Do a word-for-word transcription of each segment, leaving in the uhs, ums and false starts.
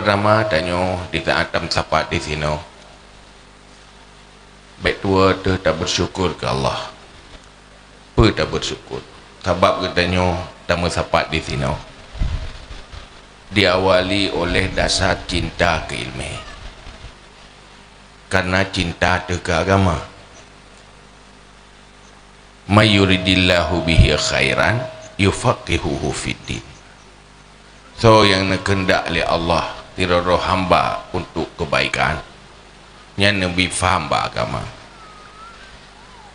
Rama tanyoe di saat tameusapat di sinoe, bék tuwoe teuh tabeusyukur keu Allah. Peue tabeusyukur? Sabab geutanyoe tameusapat di sinoe diawali oleh dasar cinta keu ileumé. Karena cinta teuh keu agama. "May yuridillahu bihi khairan yufaqihuhu fiddin." Soe nyang neukeundak lé Allah sidroe-droe hamba untuk keubaikan, nyan neubi faham bak agama.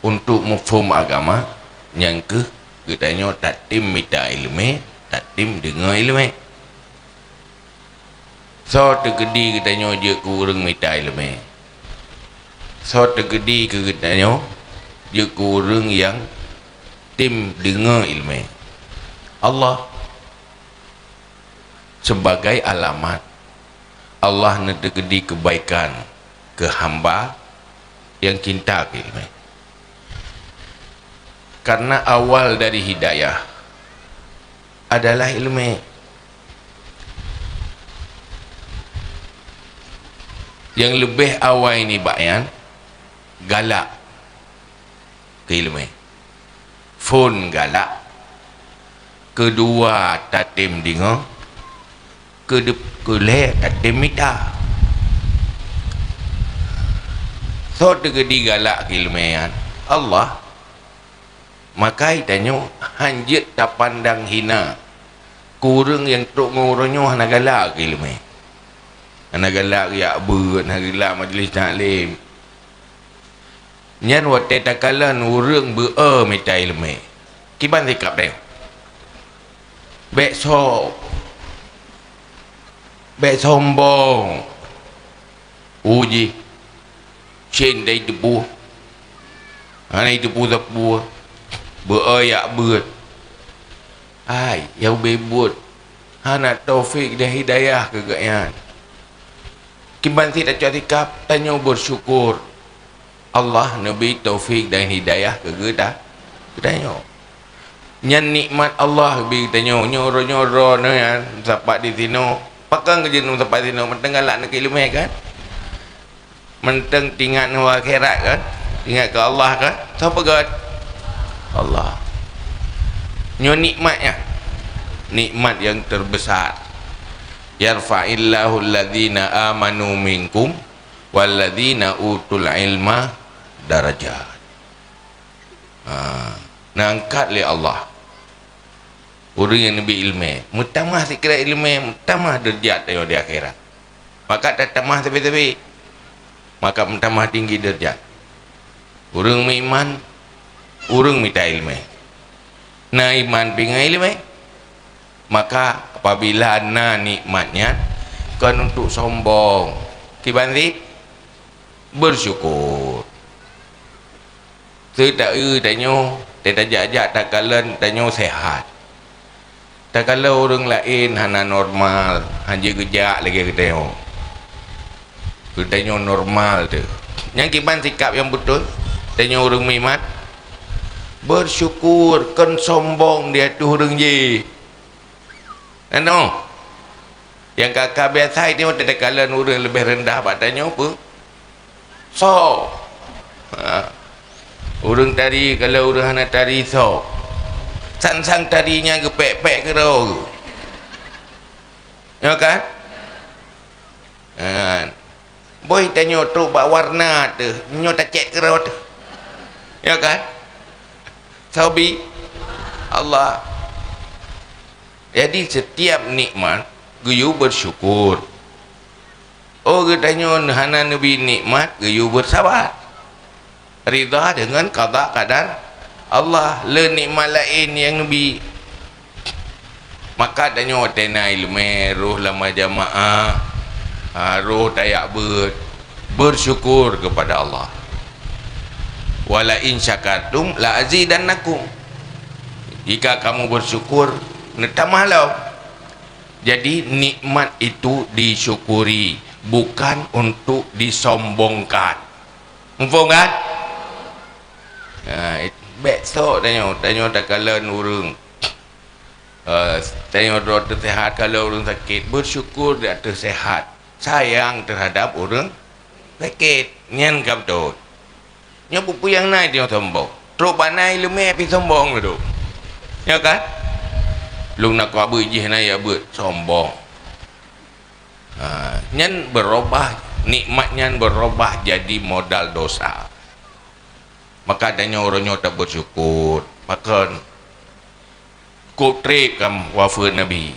Untuk muphom agama, nyan keuh geutanyoe tatem mita ileumé, tatem deungoe ileumé. Soe teukeudi geutanyoe jeuet keu ureuëng mita ileumé? Soe teukeudi keu geutanyoe jeuet keu ureuëng nyang tem deungoe ileumé? Allah. Sebagai alamat, Allah neuteukeudi keubaikan keu hamba nyang cinta keu ileumé. Karena awal dari hidayah adalah ileumé. Nyang leubeh awai nibak nyan, galak keu ileumé. Phon galak, keudua tatem deungoe, keudeup-, keulhée tatem mita. Soe teukeudi galak keu ileumé nyan? Allah. Maka geutanyoe hán jeuet tapandang hina keu ureuëng nyang trok ngon uroe nyoe hana galak keu ileumé. Hana galak geujak beuet, hana galak majlis taklim. Nyan watée takalon ureuëng beu-e mita ileumé, kiban sikab tanyoe? Bék so-, bék sombong. Uji, cén dai teupeue, hana teupeue sapeue, beu-e jak beuet. Hai, nyang ubé buet, hana taufik dan hidayah keu gobnyan. Kiban sit tacok sikab, tanyoe beusyukur. Allah neubri taufik dan hidayah keu geuta-, geutanyoe. Nyan nikmat Allah geubri geutanyoe. Nyoe uroe nyoe droeneuh nyan meusapat di sinoe. Pakon keu jeuet meusapat di sinoe? Mantong galak neuk ileumé kan? Mantong tingat ngon akhirat kan? Tingat keu Allah kan? Soe peugöt? Allah. Nyoe nikmat nyan. Nikmat nyang teubesar. "Yarfa'illahu alladzina amanu minkum walladzina utul ilma darajat." Ha, neuangkat lé Allah ureuëng nyang neubri ileumé, meutamah sikira ileumé, meutamah deurajat tanyoe di akhirat. Maka tatamah sabe-sabe, maka meutamah tinggi deurajat. Ureuëng meuiman, ureuëng mita ileumé. Na iman pih ngon ileumé. Maka apabila na nikmat nyan, kon untuk sombong. Kiban sit? Beusyukur. Seuteu tanyoe, teutajak-jak takalon tanyoe sehat. Takalon ureuëng laén hana normal, hana geujak lagée geutanyoe. Geutanyoe normal teuh. Nyan kiban sikab nyang beutôi, tanyoe ureuëng meuiman. Beusyukur, kon sombong di ateueh ureuëng jih. Nanoe. Nyang ka-ka biasa itu takalon ureuëng leubeh reundah bak tanyoe peue? Soe. Ha. Ureuëng tari, kalau ureuëng hana tari, soe. Sang-sang tari nyan geupék-pék keudroe. Nyoe kan? Ha. Boh tanyoe trok bak warna teuh, nyoe tacét keudroe teuh. Nyoe kan? Soe bi? Allah. Jadi, setiap nikmat geuyue bersyukur. Oh, geutanyoe hana neubri nikmat, geuyue bersabar. Ridha dengan qada qadar Allah. Le nikmat laén nyang neubri. Maka tanyoe watée na ileumé, roh lam jamaah, ha, roh tajak beuet, bersyukur kepada Allah. "Wa la in syakartum la azidannakum." Jika kamu bersyukur, neutamah lom. Jadi, nikmat itu disyukuri, bukan untuk disombongkan. Muphom kan? Ha, it-, bék sok tanyoe, tanyoe takalon ureuëng. Eh, tanyoe droe teusehat, kalau ureuëng sakét, bersyukur di ateueh sehat. Sayang terhadap ureuëng sakét. Nyan ka beutôi. Nyoe peue-peue nyang na tanyoe sombong. Trok bak na iéleumé pih sombong laju. Nyo kan? Lôn na kuabeuet jih na ya beuet, sombong. Ha, nyan berubah, nikmat nyan berubah jadi modal dosa. Maka tanyoe uroe nyoe tabersyukur. Pakon? Kok treb kam wafeuet Nabi.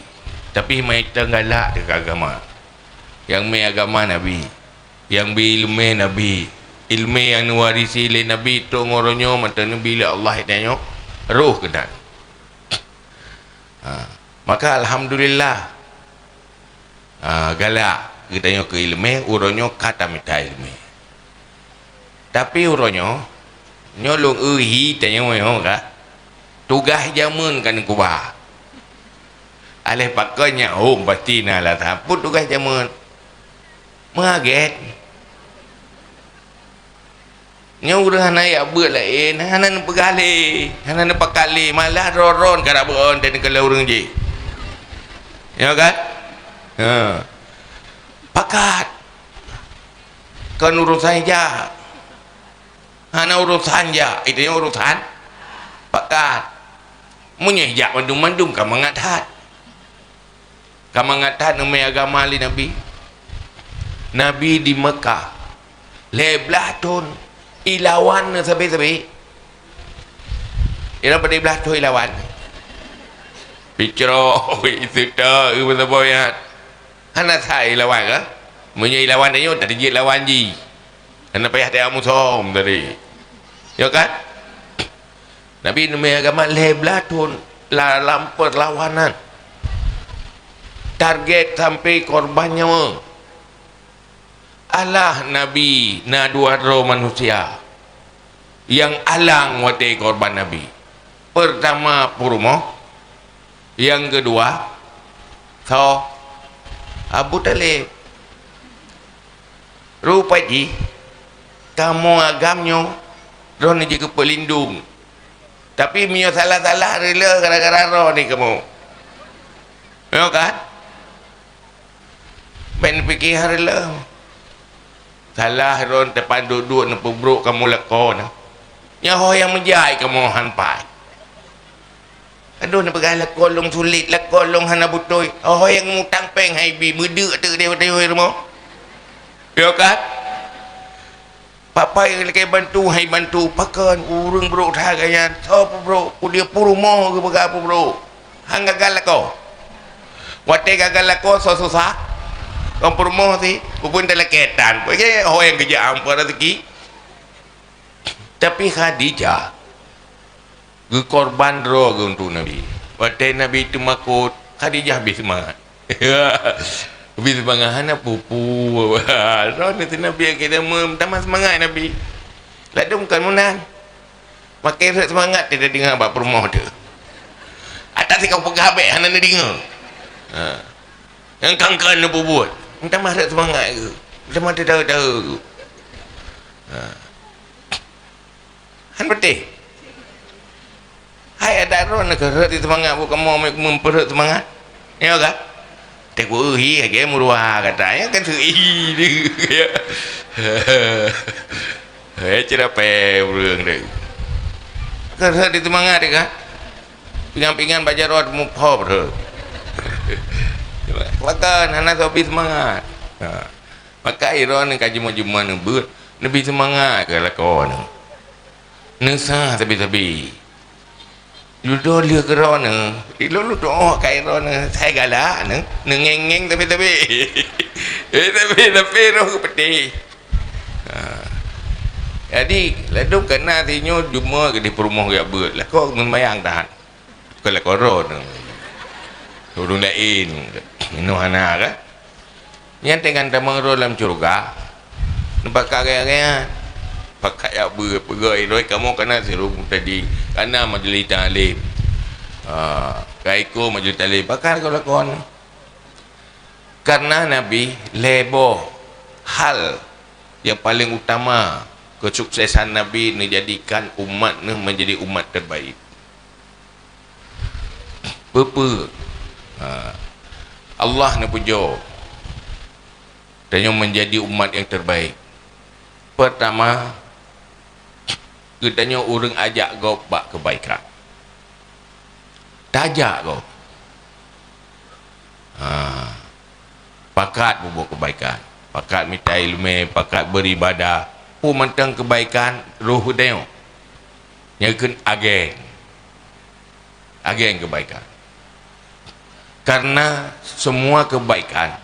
Tapi meuitem galak teuka agama. Nyang mé agama Nabi. Nyang bi iéleumé Nabi. Iéleumé nyang neuwarisi lé Nabi trok ngon uroe nyoe mantong neubi lé Allah tanyoe roh keunan. Ha, maka alhamdulillah. Ha, galak geutanyoe keu iéleumé, uroe nyoe ka tamita iéleumé. Tapi uroe nyoe, nyoe lôn eu hi tanyoe nyoe ka. Tugaih jameun ka neukuba. Aléh pakon nyak hom pasti na alasan. Peue tugaih jameun? Meugét. Nyoe ureuëng hana jak beuet laén, hana neupeugah lé, hana neupakat lé, malah ron-ron karab ron dan keu ureuëng jih. Ya kan? Ha. Pakat. Kon urusan jak. Hana urusan jak, itu yang urusan pakat. Meunyoe jak mandum-mandum ka mangat that. Ka mangat that neumé agama lé Nabi. Nabi di Mekah lhèe blaih thon, ilawan sabe-sabe. Ira padé blaih thon ilawan. Picrok, isuta, eu beusabab nyan. Hana that ilawan ka? Meunyoe ilawan tanyoe, tadi jeuet lawan jih. Hana payah tajak musom tadi. Ya kan? Nabi neumé agama lhèe blaih thon la-, lam perlawanan. Target sampai korban nyawa. Alah Nabi na dua droe manusia nyang alang watèe korban Nabi. Pertama peurumoh, nyang keudua soe? Abu Thalib. Rupa jih kamoe agam nyoe droeneuh jeuet keu peulindong. Tapi meunyoe salah-salah reuloh gara-gara droeneuh kamoe. Nyo kan? Bèk neupiké reuloh. Salah droeneuh teupanduk-duk neupeubrok kamoe lakoe na. Nyoe ho nyang meujai kamoe han pai. Adoh, neupeugah lakoe lôn sulet, lakoe lôn hana beutôi. Oh, nyang mutang péng hai bi, meudeuk teuk deh watèe rumoh. Ya kan? Papai lakèe bantu, hai bantu, pakon ureueng brok that gaya nyan. Soe peubrok? Peue dia peurumoh geupeugah peubrok. Han gagal lakoe. Watèe gagal lakoe, soe susah? Ureueng peurumoh sit, peue pun talakèe tan. Peue ho nyang geujak amphon raseuki. Tapi Khadijah geukorban droe geuh untuk Nabi. Watèe Nabi teumakot, Khadijah bri seumangat. Bri seumangat, hana peue-peue. Droeneuh teuh Nabi akhé zaman, tamah seumangat Nabi. Ladôm kon meunan. Makai rhot seumangat teuh tadeungoe bak peurumoh teuh. Ata sikau peugah bèk hana neudeungoe. Ha. Nyang kan-kan neupeubuet. Tamah rhot seumangat geuh. Tamah teudaha-daha geuh. Ha. Han beuteh. Hai adak droeneuh keu rhot seumangat, bukan mau meupeurhot seumangat. Ya kan? Teuk uhi lagèe meuruwa gata, ya kan, seuhi. Ya. Hai cerapé ureueng tu. Keu rhot seumangat kan? Pingan-pingan bak jaroe muphom rhot. Makan hana soe bri seumangat. Ha. Maka droeneuh ka jimoe-jimoe neubeuet, neubri seumangat keu lakoe neuh. Neusa sabe-sabe. Dudoe lheueh keu droeneuh, ilôn lôn tu'oh keu droeneuh, sai galak neuh, neungèng-ngèng sabe-sabe. Eh, sabe-sabe roh geupeuteh. Ha. Jadi, ladôm kana sinyoe jumoe keudeh peurumoh geujak beuet, lakoe meuseumayang that. Kon lakoe droeneuh. Ureueng laén. Inoe hana kan? Nyan teungoh tamong droe lam syeuruga. Neupakat gaya-gaya. Pakat jak beuet peugah droe kamoe kana sirung tadi. Kana majlis taklim. Ha, ka iko majlis taklim. Pakat lakoe-lakoe nyoe. Karena Nabi lhèe boh hal nyang paleng utama kesuksesan Nabi neujadikan umat neuh menjadi umat terbaik. Peue-peue? Ha. Allah neupujoe tanyoe menjadi umat yang terbaik. Pertama, geutanyoe ureuëng ajak gob bak keubaikan. Tajak gob. Ha. Pakat peubuet keubaikan, pakat mita iéleumé, pakat beuribadah, peue mantong keubaikan roh geutanyoe. Nyan keuh agen, agen keubaikan. Karena semua keubaikan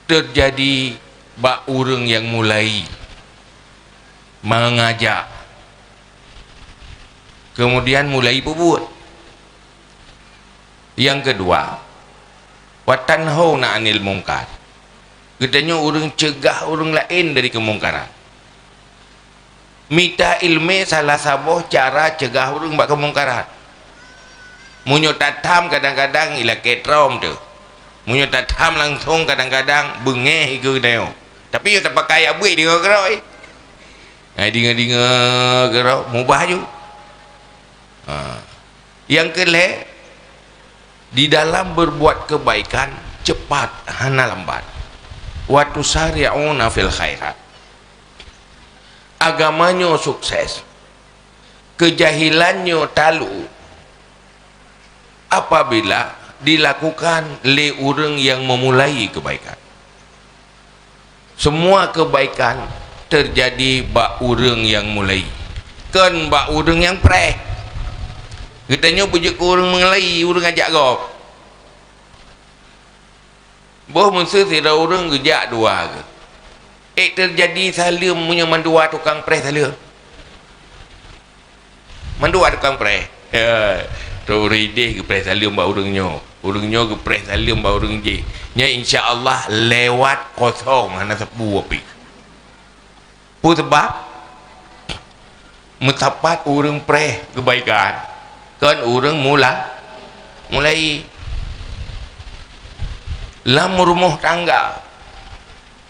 teujadi bak ureuëng nyang mulai mengajak, kemudian mulai peubuet. Nyang keudua, "Wa tanhauna 'anil munkar." Geutanyoe ureuëng ceugah ureuëng laén dari keumungkaran. Mita iéleumé salah saboh cara ceugah ureuëng bak keumungkaran. Meunyoe tatham kadang-kadang ilakée trom teuh. Meunyoe tatham langsong kadang-kadang beungéh ikeue geutanyoe. Tapi yoh tapakai abui deungoe keudroe. Hai deungoe-deungoe keudroe mubah ju. Ha. Nyang keulhée, di dalam berbuat kebaikan cepat, hana lambat. "Wa tusari'una fil khairat." Agama nyoe sukses, keujahilan nyoe talu apabila dilakukan lé ureuëng nyang meumulai keubaikan. Semua keubaikan teujadi bak ureuëng nyang mulai, kon bak ureuëng nyang preh. Geutanyoe beujeuet keu ureuëng mulai, ureuëng ajak gob. Boh meuseu sidroe ureuëng geujak dua geuh. Ék teujadi saleuem meunyoe mandua tukang preh saleuem. Mandua tukang preh. Ya, tu ureuëng idéh geupreh saleuem bak ureuëng nyoe. Ureuëng nyoe geupreh saleuem bak ureuëng jéh. Nyan insya Allah lewat kosong hana sapeue pih. Peue sabab? Meusapat ureuëng preh keubaikan, kon ureuëng mula, mulai. Lam rumoh tangga,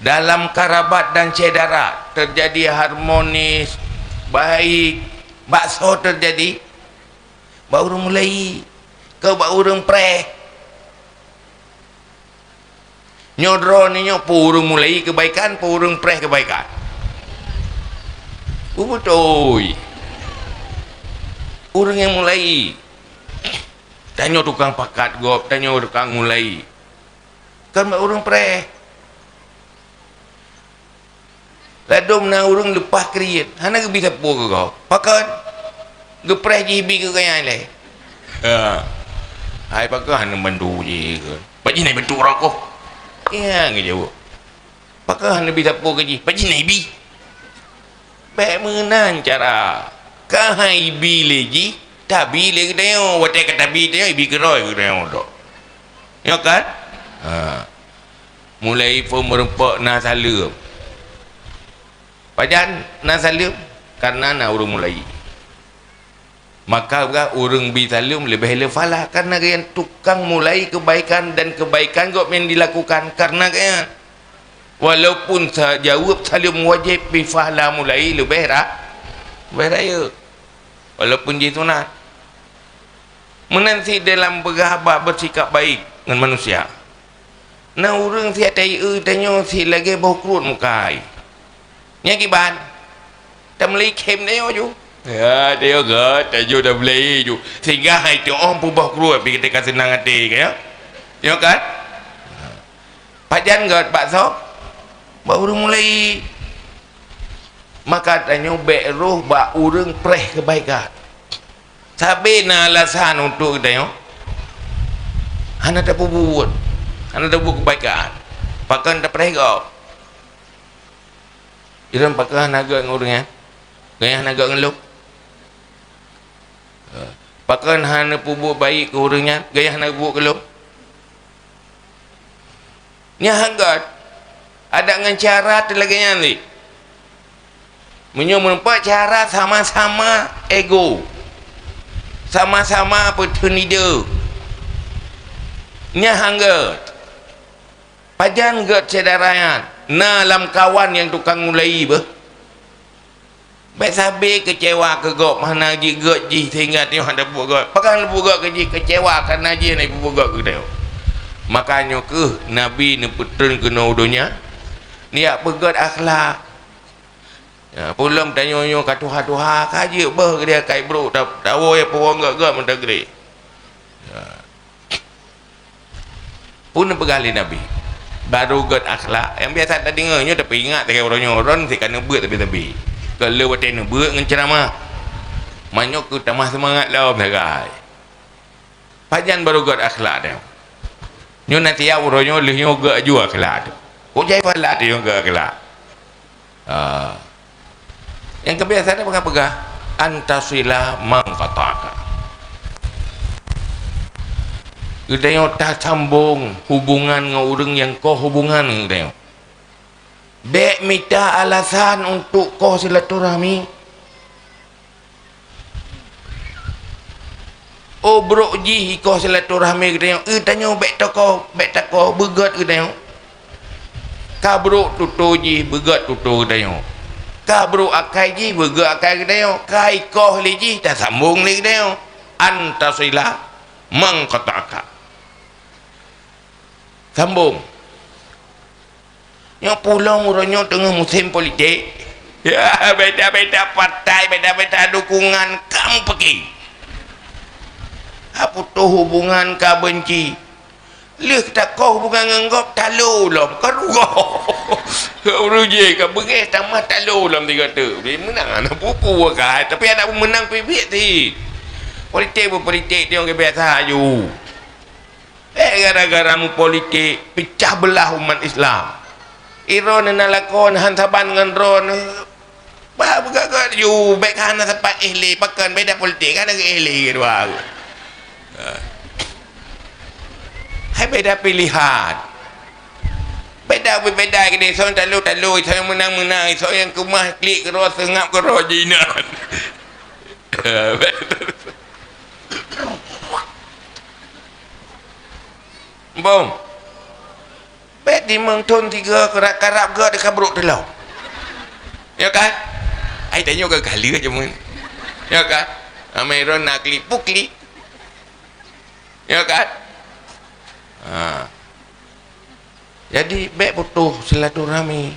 dalam karabat dan syedara teujadi harmonis, baik, baksoe teujadi bak ureuëng mulai, kon bak ureuëng preh. Nyoe droeneuh nyoe peue ureuëng mulai keubaikan, peue ureuëng preh keubaikan? Peue beutôi? Ureuëng nyang mulai. Tanyoe tukang pakat gob, tanyoe tukang mulai. Kon bak ureuëng preh. Ladôm na ureuëng leupah kriet, hana geubi sapeue keu gob. Pakon? Geupreh jih bi keu gobnyan lé. Ha. Hai pakon hana bantu jih keu? Bak jih na bantu rokok. Ya, geujaweueb. Pakon hana bi sapeue keu jih? Bak jih na bi. Bék meunan cara. Ka hai bi lé jih, tabi lé geutanyoe. Watée ka tabi tanyoe, ibi keudroe geutanyoe dok. Nyo kan? Ha. Mulai phon meurumpok na saleuem. Pajan na saleuem? Karena na ureuëng mulai. Maka ureuëng bi saleuem leubeh le pahala, karena gobnyan tukang mulai keubaikan dan keubaikan gobnyan dilakukan karena gobnyan. Walaupun sa-, jaweueb saleuem wajéb, bi pahala mulai leubeh ra-, leubeh rayeuk. Walaupun jih sunat. Meunan cit dalam peugah haba beusikap baik ngon manusia. Na ureuëng siat taeu tanyoe sit lagée boh kruet muka hai. Nyan kiban? Tameulai khém tanyoe ju. Ya, tanyoe gét, tanyoe tameulai ju. Sehingga hai teuh óh peuboh kruet pih teuka seunang até, ya? Nyoe kan? Pajan gét baksoe? Bak ureuëng mulai. Maka tanyoe bék rôh bak ureuëng preh keubaikan. Sabe na alasan untuk geutanyoe hana tapeubuet, hana tapeubuet keubaikan. Pakon tapreh gob? Iran pakon hana gét ngon ureuëng nyan? Gobnyan hana gét ngon lôn? Pakon hana peubuet baik keu ureuëng nyan? Gobnyan hana peubuet keu lôn? Nyan han gét. Adak ngon cara teuh lagée nyan lé. Meunyoe meurumpok cara sama-sama ego, sama-sama peuteunide, nyan han gét. Pajan gét syedara nyan na lamkawan nyang tukang mulai beuh? Bék sabe keucewa keu gob hana jigét jih sehingga tanyoe hana peubuet gét. Pakon hana peubuet gét keu jih? Keucewa kareuna jih hana peubuet gét keu tanyoe. Maka nyoe kheueh Nabi neupeutrön keunoe u donya, neujak peugét akhlak. Ya, peulom tanyoe nyoe ka tuha-tuha, ka jeuet beuh geudeh kai brok ta-, tawoe peuwong gét-gét meuteugre. Ya. Peue neupeugah lé Nabi? Barô gét akhlak. Nyang biasa tadeungoe nyoe tapeuingat lagèe uroe nyoe, uroe nyoe sit ka neubeuet sabe-sabe. Ka lheueh watèe neubeuet ngon ceuramah. Meunyoe keu tamah seumangat lom sagai. Pajan barô gét akhlak nyoe? Nyoe na tiep uroe nyoe lheueh nyoe gét aju akhlak teuh. Kok jai pahala teuh nyoe gét akhlak? Ah. Nyang keubiasaan peugah-peugah, "Antasila man qata'aka." Geutanyoe tasambong hubungan ngon ureueng nyang koh hubungan ngon geutanyoe. Bék mita alasan untuk koh silaturahmi. Oh, brok jih ikoh silaturahmi geutanyoe, geutanyoe bék takoh, bék takoh, beugét geutanyoe. Ka brok tutoe jih, beugét tutoe geutanyoe. Ka brok akai jih, beugét akai geutanyoe. Ka ikoh lé jih, tasambong lé geutanyoe. Antasila man qata'aka. Sambong. Nyoe pulang uroe nyoe teungoh musém politik. Ya, beda-beda partai, beda-beda dukungan, ka meupiké. Ka putôh hubungan, ka beunci. Lheueh takoh hubungan ngon gob, talo lom, ka rugoe. Ureueng jih ka beungéh tamah talo lom tiga teuk. Meunang hana peue-peue ka, tapi adak meunang pih biet cit. Politik beupolitik nyoe biasa aju. Eh, gara-gara meupolitik, peucah beulah umat Islam. Droeneuh na lakoe han saban ngon droeneuh. Bah, beugét-gét ju, bék hana sapat éh lé, pakon beda politik, kan lagèe éh lé dua. Hai beda pilihan. Beda beubeda keudéh, soe nyang talo-talo, soe nyang meunang-meunang, soe nyang keumah klik keudroe, seungab keudroe jinan. Bom. Bék di meuthon tiga karab-karab gét di kabrok teulom. Ya kan? Ai tanyoe ka kali aja mun. Ya kan? Amai ron nak klik, puklik. Ya kan? Ha. Jadi, bék putôh silaturahmi.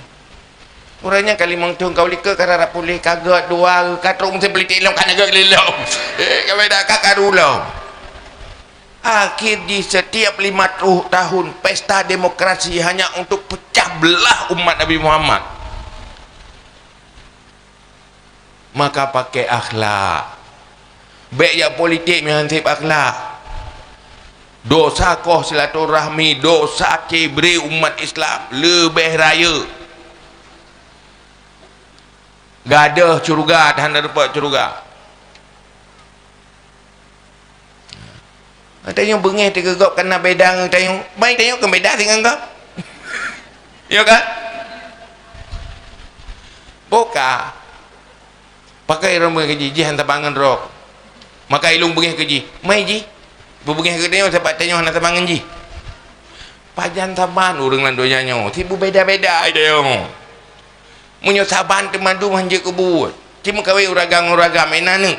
Ureueng nyan ka limong thôn ka u likot, ka rharap puléh, ka gét dua, ka trok meuseubeulitek lom, ka na gét lom. Eh, ka beda, ka karu lom. Akhir jih, setiap lima puluh tahun pesta demokrasi hanya untuk pecah belah umat Nabi Muhammad. Maka pakai akhlak. Bék jak politik meuhan seb akhlak. Dosa koh silaturahmi, dosa cibre umat Islam leubeh rayeuk. Gadôh syeuruga, tahan dalam syeuruga. Tanyoe beungéh teuh keu gob kana beda ngon tanyoe. Bai tanyoe kon beda sit ngon gob. Ya kan? Boh ka. Pakon droe beungéh keu jih, jih han saban ngon droe. Maka ilôn beungéh keu jih. Mai jih. Beubeungéh keu tanyoe sabab tanyoe hana saban ngon jih. Pajan saban ureueng lam donya nyoe, sit beubeda-beda tanyoe. Meunyoe saban teuma dum han jeuet keu buet, cit meukawen ureueng agam ngon ureueng agam, eh, na neuk.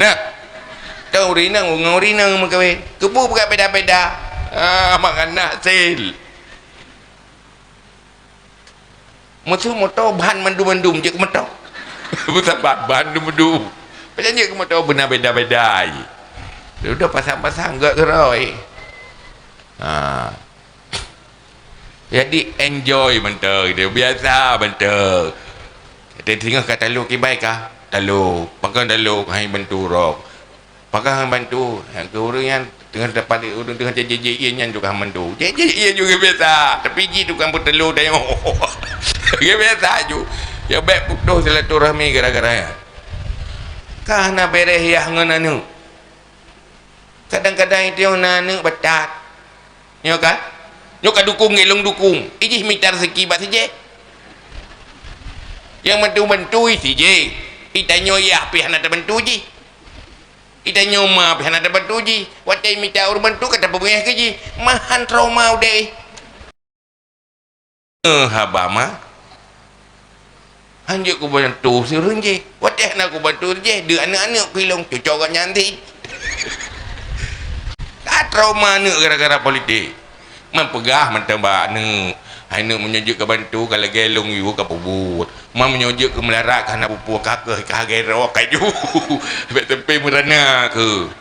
Nah, teu ureueng inong ngon ureueng inong meukawen. Keupeue beuka beda-beda? Ah, mangat na hasil. Meuseu moto ban mandum-mandum jeuet keu moto. Meusaban ban mandum-mandum. Pajan jeuet keu moto beuna beda-beda jih. Dudoe pasang-pasang gét keudroe. Ha. Jadi, enjoy mantong, biasa mantong. Jadi, singoh ka talo kiban ka, talo. Pakon talo, hai bantu rok. Pakon han bantu, nyang keu ureueng nyan teungoh dapat ureueng teungoh jijik-jijik ie nyan juga han bantu. Jijik ie juga biasa, tapi jih tukang peutalo tanyoe. Biasa ju. Ya bék putôh silaturahmi gara-gara nyan. Ka hana bèrèh yah ngon aneuk. Kadang-kadang itong na aneuk batat. Nyoe kan? Nyoe ka dukung, ngon lôn dukung. Ijih mita raseuki bak sijeh. Nyang bantu-bantu i sijeh. Itanyoe yah pih hana tabantu jih. Itanyoe ma pih hana tabantu jih. Watèe mita ureueng bantu ka tapeubeuet keu jih. Mahan trauma udeh. Eh, haba ma. Hanjeuet kubantu si ureueng jih. Watèe na kubantu jih, deuh aneuk-aneuk kilong cuco gobnyan cit. Ka trauma aneuk gara-gara politik. Man peugah mantong bak aneuk, "Hai neuk, meunyoe jeuet kabantu ka lagèe lôn yue kapeubuet. Man meunyoe jeuet keumeulara ka hana peue-peue ka keuh, ka gèt rot kaju." Bèk sampai meurana keuh.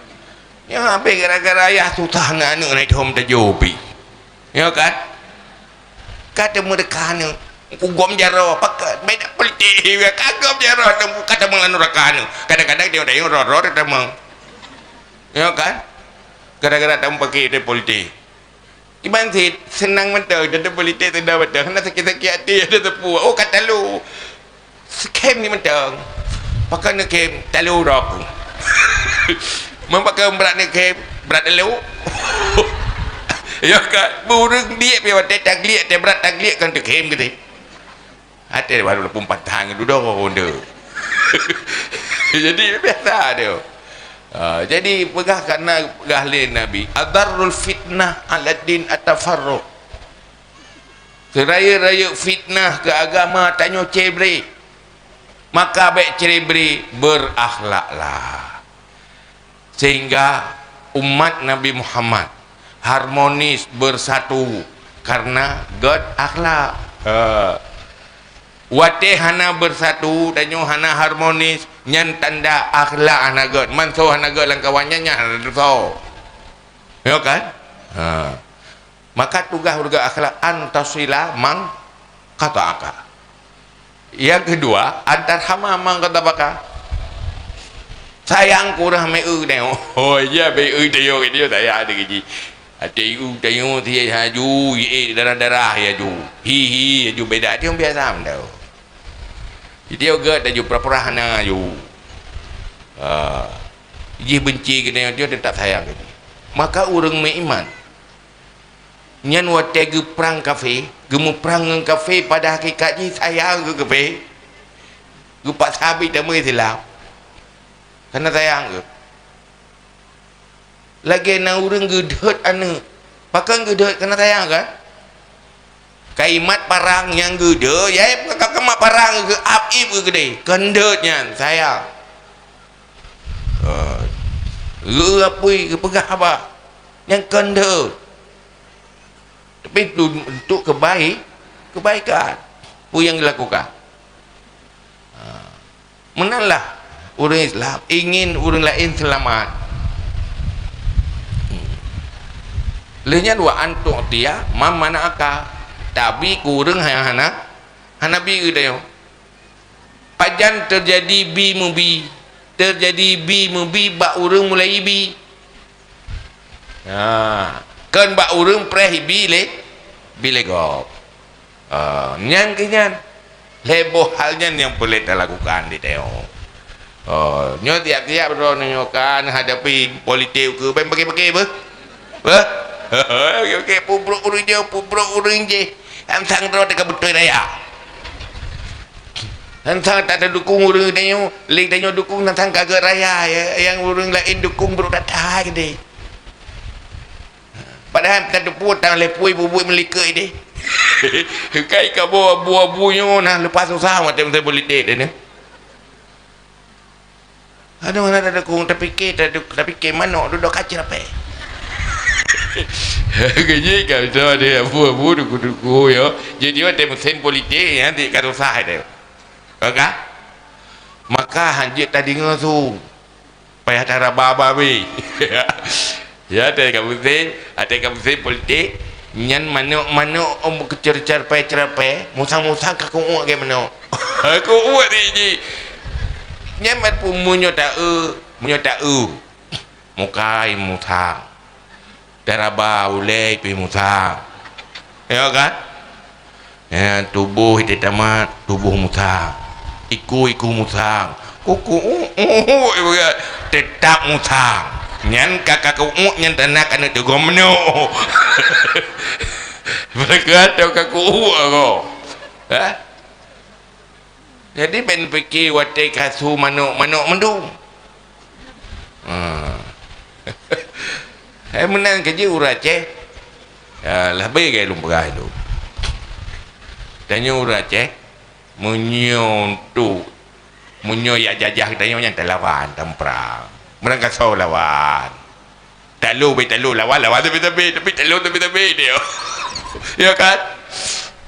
Nyan habéh gara-gara ayah susah ngon aneuk, na ithom tajô pih. Ya kan? Ka teumeureuka aneuk, kugom jaroe, pakat, beda politik, ka gom jaroe, teumu-, ka tamong lam nuraka aneuk. Kadang-kadang tengok-tengok roh-roh tamong. Ya kan? Gara-gara tamong pakai politik. Kiban cit, seunang mantong, teuntèe politik teuntèe mantong, hana sakét-sakét até, ada teupeue. Oh, ka talo. Seukhem ni mantong. Pakon neukhem, talo droe ku. Meupakon brat neukhem, brat talo. Ya kan? Ureueng diek pih watèe tagliek, watèe brat tagliek kan teukhem gitu. Até baru lapong patang dudoe ronde. Jadi biasa dia. Ha, jadi peugah karena peugah lé Nabi, "Adarrul fitnah ala din atafarruq." Seurayeuk-rayeuk fitnah keu agama tanyoe cebre. Maka bèk cebre, berakhlaklah. Sehingga umat Nabi Muhammad harmonis, bersatu karena göt akhlak. Eh, watèe hana bersatu, tanyoe hana harmonis, nyan tanda akhlak hana göt. Manso hana göt lam kawan nyan, nyan hana desya. Ya kan? Ha. Maka tugaih ureueng akhlak, "An tasila man qata'aka." Nyang keudua, "An tarhama man qata'aka." Sayang keu ureueng meu-eu tanyoe. Oh, iya, meu-eu tanyoe, tanyoe sayang deungon jih. Até eu tanyoe sie haju, ie darah-darah haju. Hi, hi, haju beda, tanyoe biasa mantong. Jadi, eu gèt haju, pura-pura hana haju. Ah, jih benci keu tanyoe, tanyoe teutap sayang keu jih. Maka ureueng meuiman nyan watèe geuprang kafé, geumuprang ngon kafé, pada hakikat jih sayang keu kafé, geupaksa bri tamong Islam. Karena sayang keu. Lagèe na ureueng geudhôt aneuk. Pakon geudhôt? Karena sayang kan? Ka imat parang nyang geudhôt, ya, ka, ka mat parang geuap-ép geuh keudéh. Kon deuet nyan, sayang. Ha. Geu apui, geupeugah haba. Nyan kon deuet. Tapi tu untuk kebaik-, kebaikan. Peue nyang dilakukan. Ha. Meunanlah ureueng Islam ingin ureueng laén seulamat. Hmm. Lheueh nyan, "Wa an tu'tiya man mana'aka." Tabri keu ureueng nyang hana, hana bri keu tanyoe. Pajan teujadi bi meubi? Teujadi bi meubi bak ureueng mulai ibi. Ha, kon bak ureueng preh ibi lé, bi lé gob. Ha, nyan keuh nyan. Lhèe boh hal nyan nyang peureulèe talakukan di tanyoe. Ha, nyoe tiap-tiap droeneuh nyoe ka neuhadapi politik ukeue, bèk paké-paké beuh. Beuh. Oke, peubrok ureueng nyoe, peubrok ureueng jéh. Nyan sang droe teuka beutôi raya. Nyan sang tatadukong ureueng tanyoe, lé tanyoe dukong, nyan sang ka geuet raya, ya, nyang ureueng laén dukong brok that-that keudéh. Padahai tateupeue tang lhèe pui bubuet meulikot idéh. Kai kamoe abu-abu nyoe na leupah susah watèe meuseubeuet lidéh teuh nyoe. Aduh, hana tadukong, tapike, tadu-, tapike manok dudoe ka ceurapée. Keujih ka beutôi deh, abu-abu duku-duku, yo. Jadi, watèe musém politik, ya, di ka susah deh. Ka? Maka hanjeuet tadeungoe su. Payah taraba babe. Ya, watèe ka musém, watèe ka musém politik, nyan manok-manok, om, keucor-cor pai ceurapée, musang-musang ka keu'uek lagèe manok. Keu'uek di jih. Nyan mat pu-, meunyoe ta-eu, meunyoe ta-eu. Mukai musang. Taraba ulèe pih musang. Ya kan? Ya, tuboh ite tamat, tuboh musang. Iku-iku musang. Kuku, uh, uh, uh, tetap musang. Nyan ka ka keu'uek nyan tanda ka neuk teugom manok. Beureukat ka keu'uek ko. Ha? Jadi, bèk pike watèe ka su manok, manok mandum. Ha. Hai meunan keujeuet ureueng Aceh. Ya, leubeh gai lôn peugah lôn. Tanyoe ureueng Aceh. Meunyoe tu, meunyoe jak jajah geutanyoe nyan talawan, tamprang. Meurangkasoe lawan. Talo bèk talo lawan, lawan tapi-tapi, tapi talo tapi-tapi dia. Ya kan?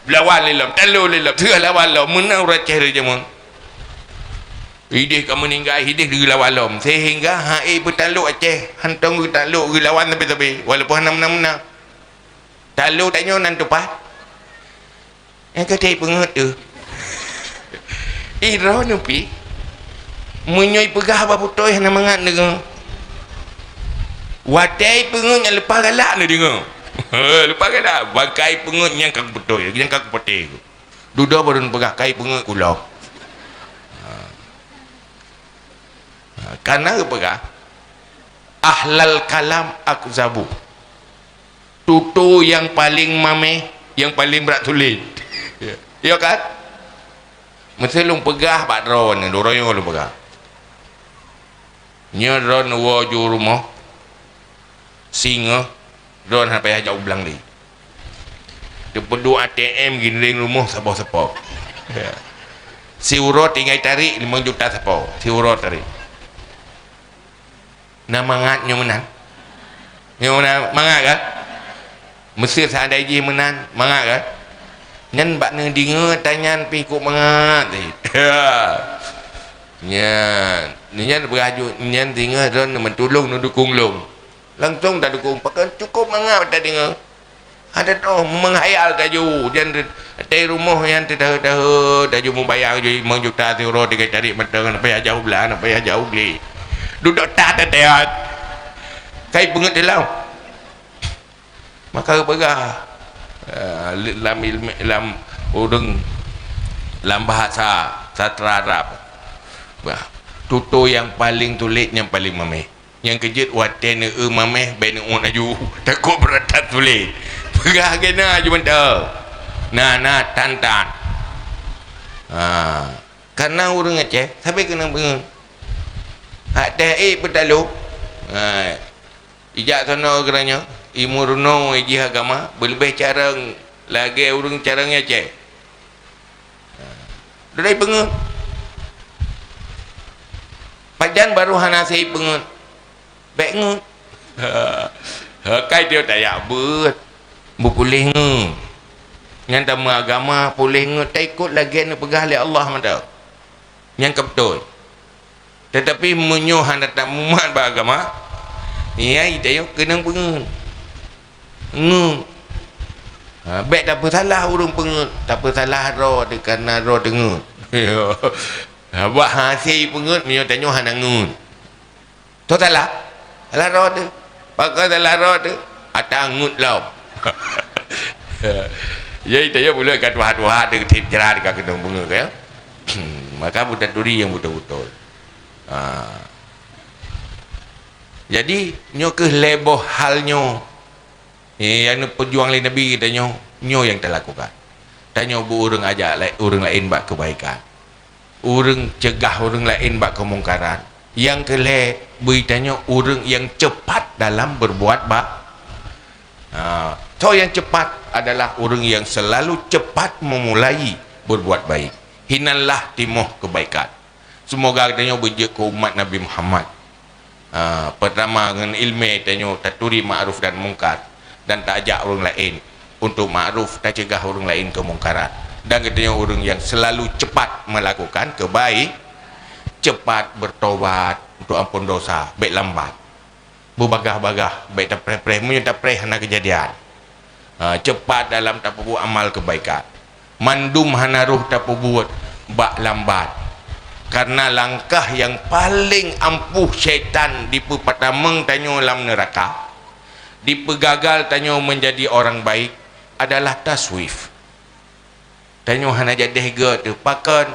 Lawan lé lom, talo lé lom, teuh lawan lom, meunang ureueng Aceh lé jameun. Idéh ka meuninggai, idéh geulawan lom. Sehingga han ék peutalok Aceh, hantom geutalok geulawan tapi-tapi, walaupun hana meunang-meunang. Talo tanyoe nan tupat. Nyang ka that peungeut tu. Ih, droeneuh pih. Meunyoe peugah bak beutôi hana mangat deungoe. Watèe peungeut nyang leupah galak neudeungoe. Leupah galak, bangkai peungeut nyang ka beutôi, nyang ka kupatéh. Dudoe baru neupeugah kai peungeut kulom. Ha. Ha, kana geupeugah, "Ahlal kalam akzabu." Tutoe nyang paleng mamèh, nyang paleng brat tuléh. Ya. Ya kan? Meusé lôn peugah bak droeneuh, droeneuh lôn peugah. Nyoe droeneuh woe ju rumoh, singoh, droeneuh hana payah jak u blang lé. Teupeuduek A T M gindeng rumoh saboh sapo. Ya. Siuroe tinggai tarék limong juta sapo. Siuroe tarék. Na mangat nyoe meunan? Nyoe meunan mangat kan? Meusé seandai jih meunan, mangat kan? Nyan bak neudeungoe tanyan pih kok mangat. Nyan, nyan beurajot, nyan singoh droeneuh meutulông neudukung lôn. Langsong tadukung, pakon cukôp mangat tadeungoe. Ada toh menghayal taju, dan di rumoh nyan teudahe-dahe taju mubayang ju limong juta siuroe tinggai tarék mantong, hana payah jak u blang, hana payah jak u glé. Dudoe that teuteot. Kai peungeut teulau. Maka geupeugah, eh, lam ilmu, lam ureueng, lam bahasa sastra Arab. Bah, tutoe nyang paleng tuléh nyang paleng mamèh. Nyang keujeuet watèe neueu mamèh bèk neuuet laju. Takot brat that tuléh. Peugah keunan laju mantong. Na, na, tan-tan. Ha, kareuna ureueng Aceh sabe keunong peungeut. Hak teuh ék peutalo. Ha, ijak sono keuranyoe, imeurunoe ijih agama, beuleubeh carông lagèe ureueng carông Aceh. Dudai peungeut. Pajan baru hana sei peungeut. Bèk ngeut. Kai tiep tajak beuet. Beupuléh ngeut. Nyan tameuagama puléh ngeut taikot lagèe neupeugah lé Allah mantong. Nyan ka beutôi. Teutapi meunyoe hana tamumat bak agama, nyan tanyoe keunong peungeut. Ngeut. Ha, bèk tapeusalah ureueng peungeut, tapeusalah droe teuh kareuna droe teuh ngeut. Ha, bak hase peungeut meunyoe tanyoe hana ngeut. Toh salah? Salah droe teuh. Pakon salah droe teuh? Ata ngeut lom. Jadi tanyoe buleuen ka tuha-tuha teuh tiep jrat ka keunong peungeut, ya. Maka beutaturi nyang beutôi-beutôi. Ha. Jadi, nyoe kheueh lhèe boh hal nyoe, eh, nyang neupeujuang lé Nabi geutanyoe, nyoe nyang talakukan. Tanyoe beu ureueng ajak la-, ureueng laén bak keubaikan. Ureueng ceugah ureueng laén bak keumungkaran. Nyang keu lhèe, beu tanyoe ureueng nyang cepat dalam berbuat ba-, ha, soe nyang cepat adalah ureueng nyang selalu cepat memulai berbuat baik. Hinanlah timoh keubaikan. Seumoga geutanyoe beujeuet keu umat Nabi Muhammad. Ha, peurtama, ngon ileumèe tanyoe taturi ma'ruf dan mungkar dan taajak ureueng laén untuk ma'ruf, taceugah ureueng laén keumungkaran. Dan geutanyoe ureueng nyang seulalu cepat melakukan keubai-, cepat bertobat untuk ampôn dosa, bèk lambat. Beubagah-bagah, bèk tapreh-preh. Meunyoe tapreh hana keujadian. Ha, cepat dalam tapeubuet amal keubaikan. Mandum hana roh tapeubuet bak lambat. Kareuna langkah nyang paleng ampuh syaitan dipeupatameung tanyoe lam neuraka, dipeugagal tanyoe meunjadi orang baik adalah taswif. Tanyoe hana jadeh gèt teuh, pakon?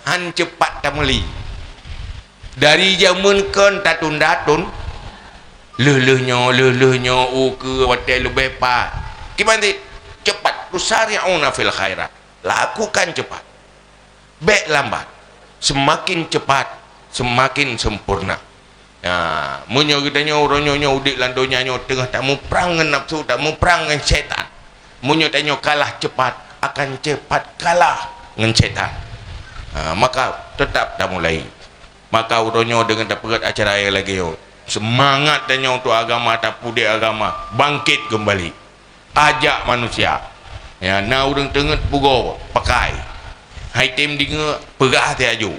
Han cepat tameuli. Dari jameun kon tatunda-tun-, lheueh-lheueh nyoe, lheueh-lheueh nyoe, ukeue watèe leubeh pat. Kiban cit? Cepat. Tusari'una fil khairat. Lakukan cepat. Bèk lambat. Seumaken cepat, seumaken sempurna. Ya, meunyoe geutanyoe uroe nyoe, nyoe udép lam donya nyoe teungoh tamuprang ngon nafsu, tamuprang ngon syaitan, meunyoe tanyoe kalah cepat, akan cepat kalah ngon syaitan. Ha, maka tetap tamulai. Maka uroe nyoe deungon tapeugét acara nyang lagée nyoe, seumangat tanyoe untuk agama, tapeuduek agama, bangkét keumbali. Ajak manusia. Ya, na ureuëng teungeut pugoe, pakai. Hai tem deungoe, peugah teuh aju.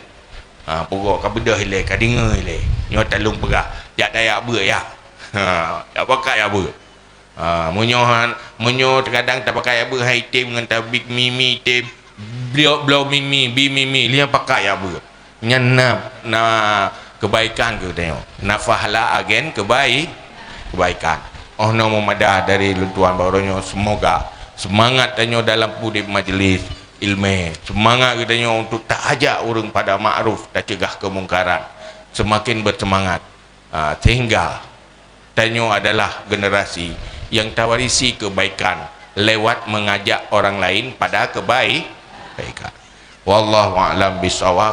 Ha, pugoe ka beudôh ilée, ka deungoe ilée. Nyoe taleueng peugah, jak tajak beuet ya. Ha, jak pakai jak beuet. Ha, meunyoe han, meunyoe teukadang tapakai jak beuet hai tem ngon tabik mimi tem, bloe, bloe mimi, bi mimi, liang pakai jak beuet. Nyan na, na kebaikan keu tanyoe. Na pahala agen kebai-, kebaikan. Oh, nyoe meumada dari lôn tuan baroe nyoe, semoga seumangat tanyoe dalam peuduek majlis ilmu, seumangat geutanyoe untuk taajak ureuëng pada makruf, tacegah keumungkaran, seumaken beuseumangat. Ha, sehingga tanyoe adalah generasi yang tawarisi kebaikan lewat mengajak orang lain pada kebai-, kebaikan. Wallahu a'lam bishawab.